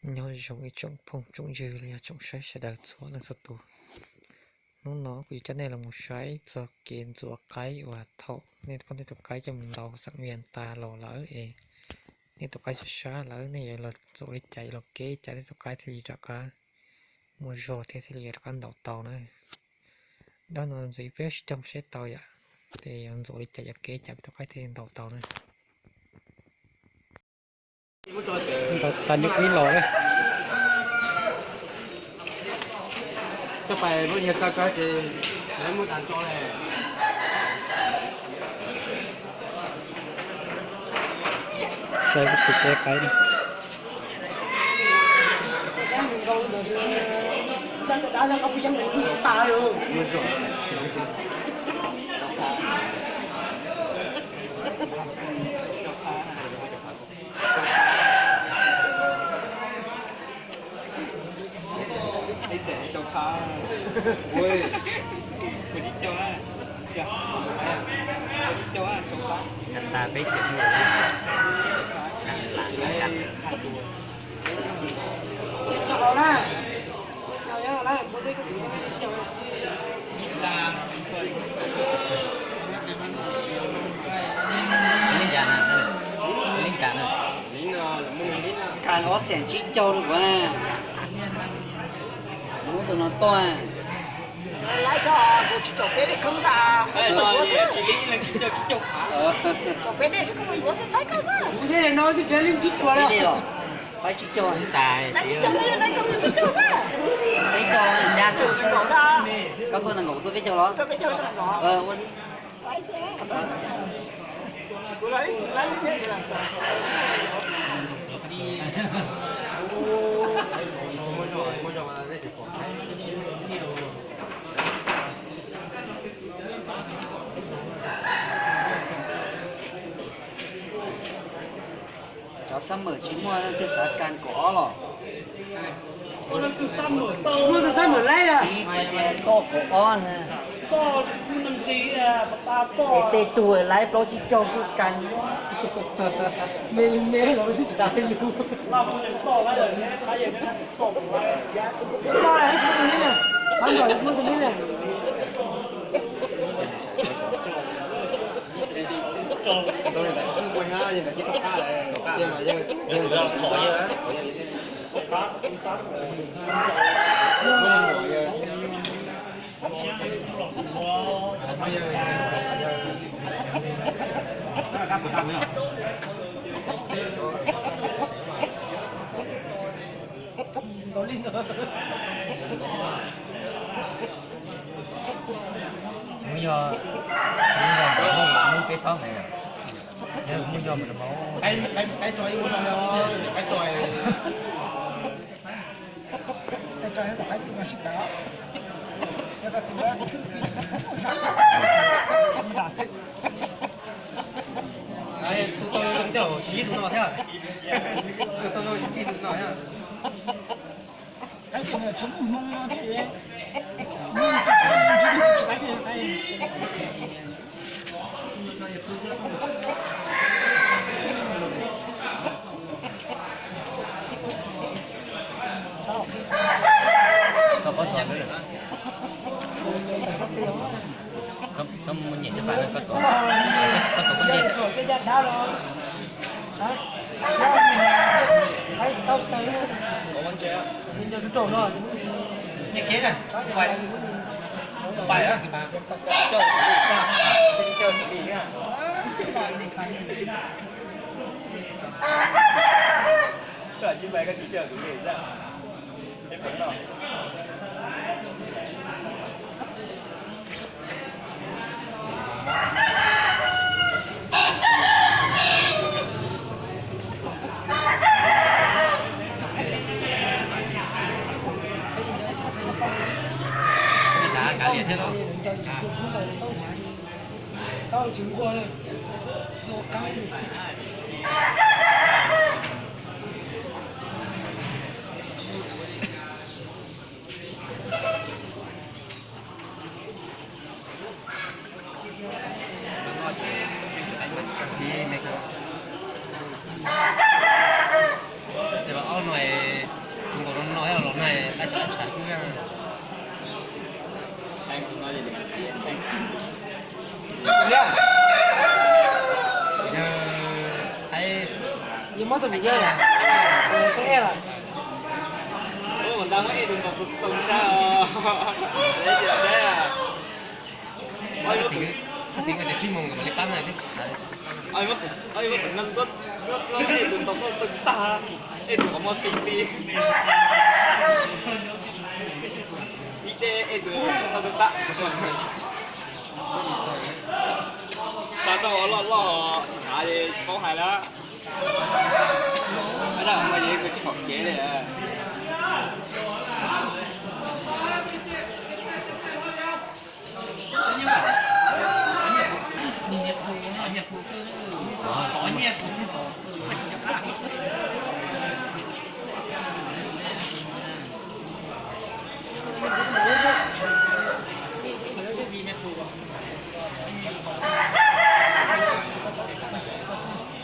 Nyob zoo ib tsoom phooj tsoom ywg los yog tsoom saib sawv daws txhua leej txhua tus. Hnub no kuv yuav coj nej los mus saib txog kev ntxuav qaib uas thaum nej pom tej tus qaib coj mus ntaus xeem Vias tas los lawm es nej tus qaib sab sab lawm, nej yuav los ntxuav li cas, yuav los kev li cas nej tus qaib thiaj li rov qab muaj zog thiab thiaj li rov qab ntaus tau na. Dab no ntxuav ib pliag sib cog mus saib tau yom, ces yuav ntxuav li cas yuav kev li cas peb tus qaib thiaj li ntaus tau na. Ntaus tas nyuj ib los na. Saib tus tsev qaib na. Kas ob xees tsib caug rau kuv na. Muab tus no tuaj. Laiv tau kuv tsis caum peb dej khoob tas. Caum peb dej xwb koj yuav xwb faib koj xwb. Kuv thiaj li no twb tsis leej tsib puas li. Faib tsib caug. Laiv tsib caug no yog nees nkaum yog peb caug xwb. Peb caug. Koj tuaj nees nkaum kuv tuaj peb caug los? Ua li. Cov xab mawm tsis muaj leej twg xav kas kaum ob los? Tsis muaj tus xab mawm laib los? Tsis, koj kaum ob na. Es tej tug laib plaub tsib caug kuj kas. Me li me los xav lus. Mus yog, mus yog mus peb xob ntawd, yog mus yog mus rau hauv. Qaib tso ib muab no, qaib tso. Tus tau zoo tej tsis yog tus no thiab. Tus tau zoo tsis yog tus no thiab. Koj pov thov, txhob muaj nyiam cov pas no, koj tuav, koj tuav koj nce xwb. Ces ob no es Muab tus vim yog, tus ej lawm. Ua nta muab ej tus ntaus txoos txoos tshaj. Txiv tias tsib moos mam li pab na. Ej tus ntaus txoos txoos tag, ej tus qhov muag qis ti. Ib teb ej tus tau tag. Xa tau loj loj ntshav li paub hais lawm. Dab mas yeej tsis pom kev li.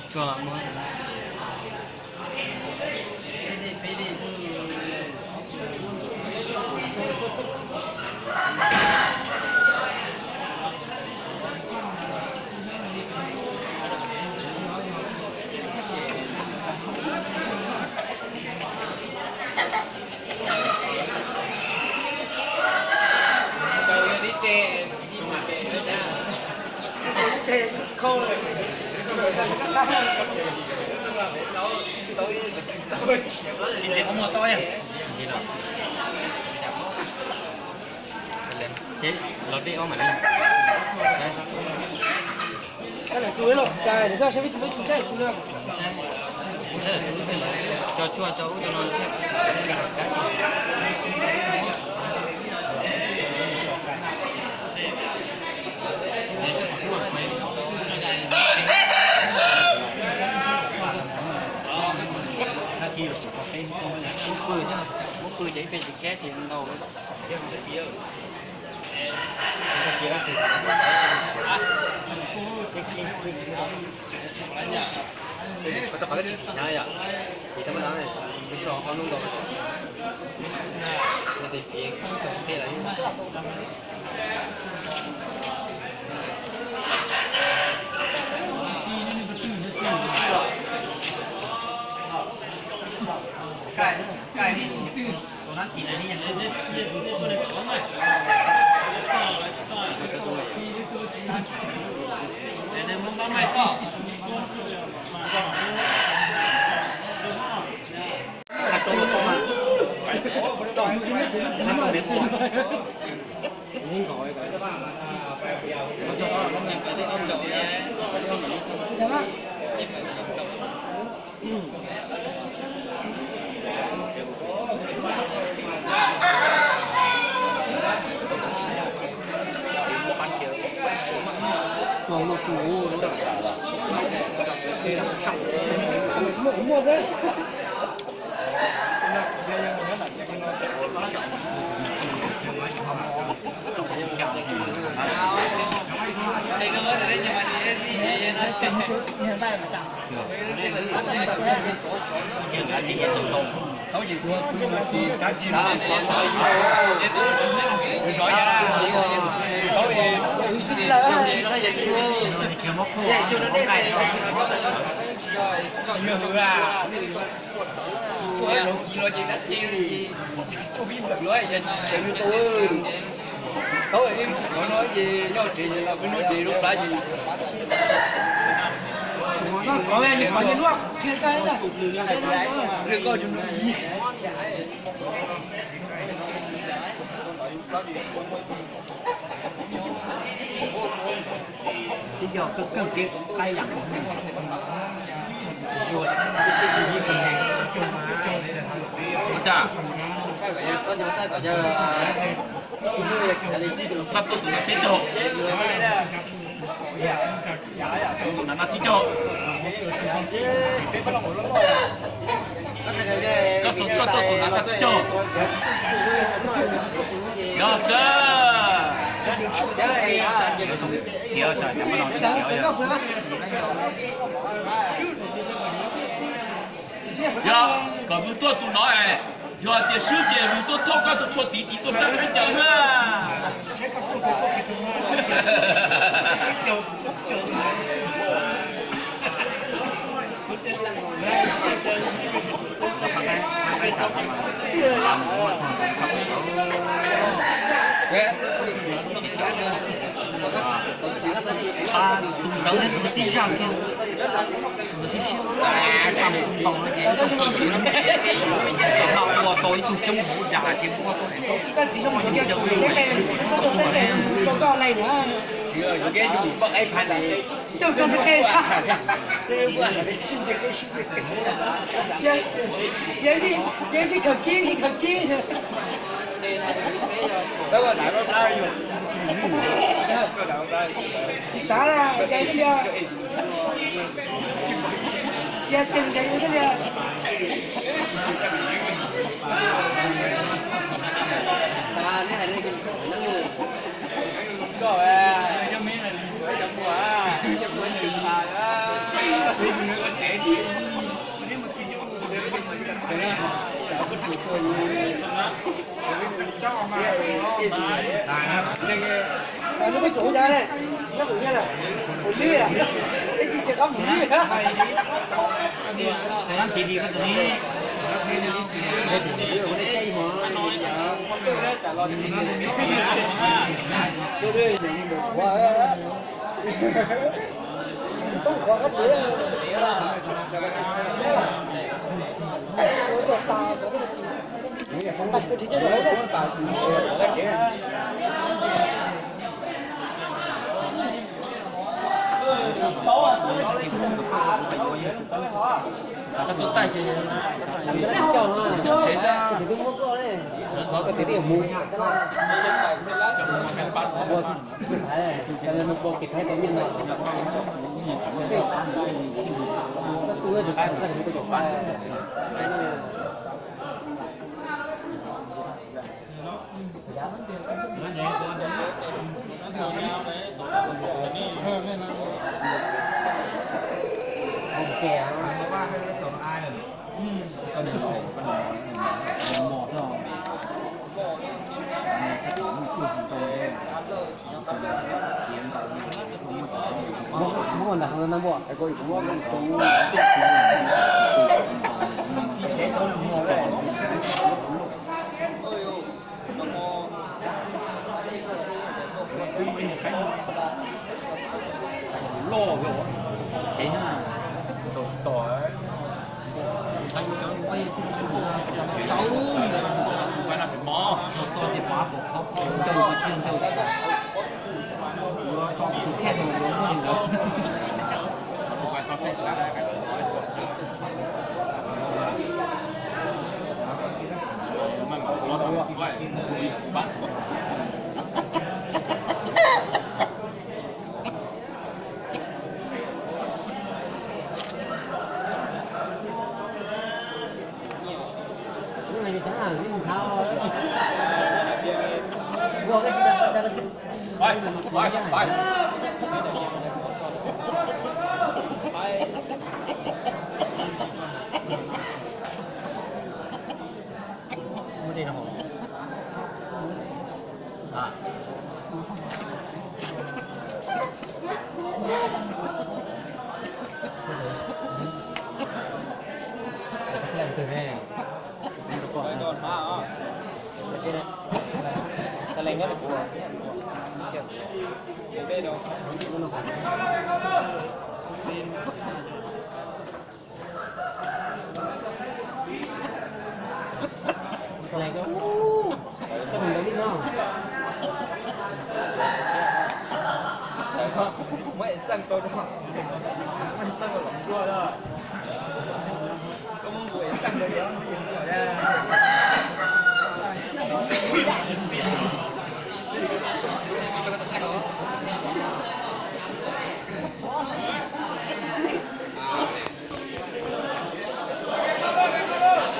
Tsuag muab. Seb los dej ob mam li. Saib lawm tus los cais, saib vij tus peb tus saib tus no. Saib lawm tus, tso tshuaj tso ub tso no thiab. Muab pw, muab pw ces ib pliag tsis kab tsis ntau. Rau qhov koj tsis txim hnyav yom, vim tab mas no so ob hnub ntau, no tes fiav tau tej lawm. Tau ib lub qhov no ces nyob tsev los peb nyob tsev lub plab ces. Kov, kov, kov nyob luaj qhia koj na. Koj tsis nug. Tib co kawg kawg kev qaib yam. Koj tuaj tus no peb caug. Tus no no tsib caug. Koj, koj tuaj tus no no tsib caug. Yog kawg. Yog kom tus tuaj tus no es, yog tias swb ces tus tuaj thauj koj tus txhua tiv tiv tuaj sab khaub ncaws na. Tus ntawd tib zaj kiag, tus siab siab tau no ces ua tau ib tug xyoob hauv dag ces muab tau. Koj txiv zoo mas yuav kiag kuv tej qe, muab rau tej qe rau koj lais na. Coj tso tej qe. Yog, yog ib sij khaws kib, ib sij khaws kib. Tsis xav li, zais koj li. Yog ces zais koj li.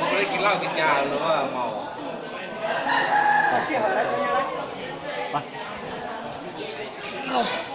Ua li kis laj kis cas los mas.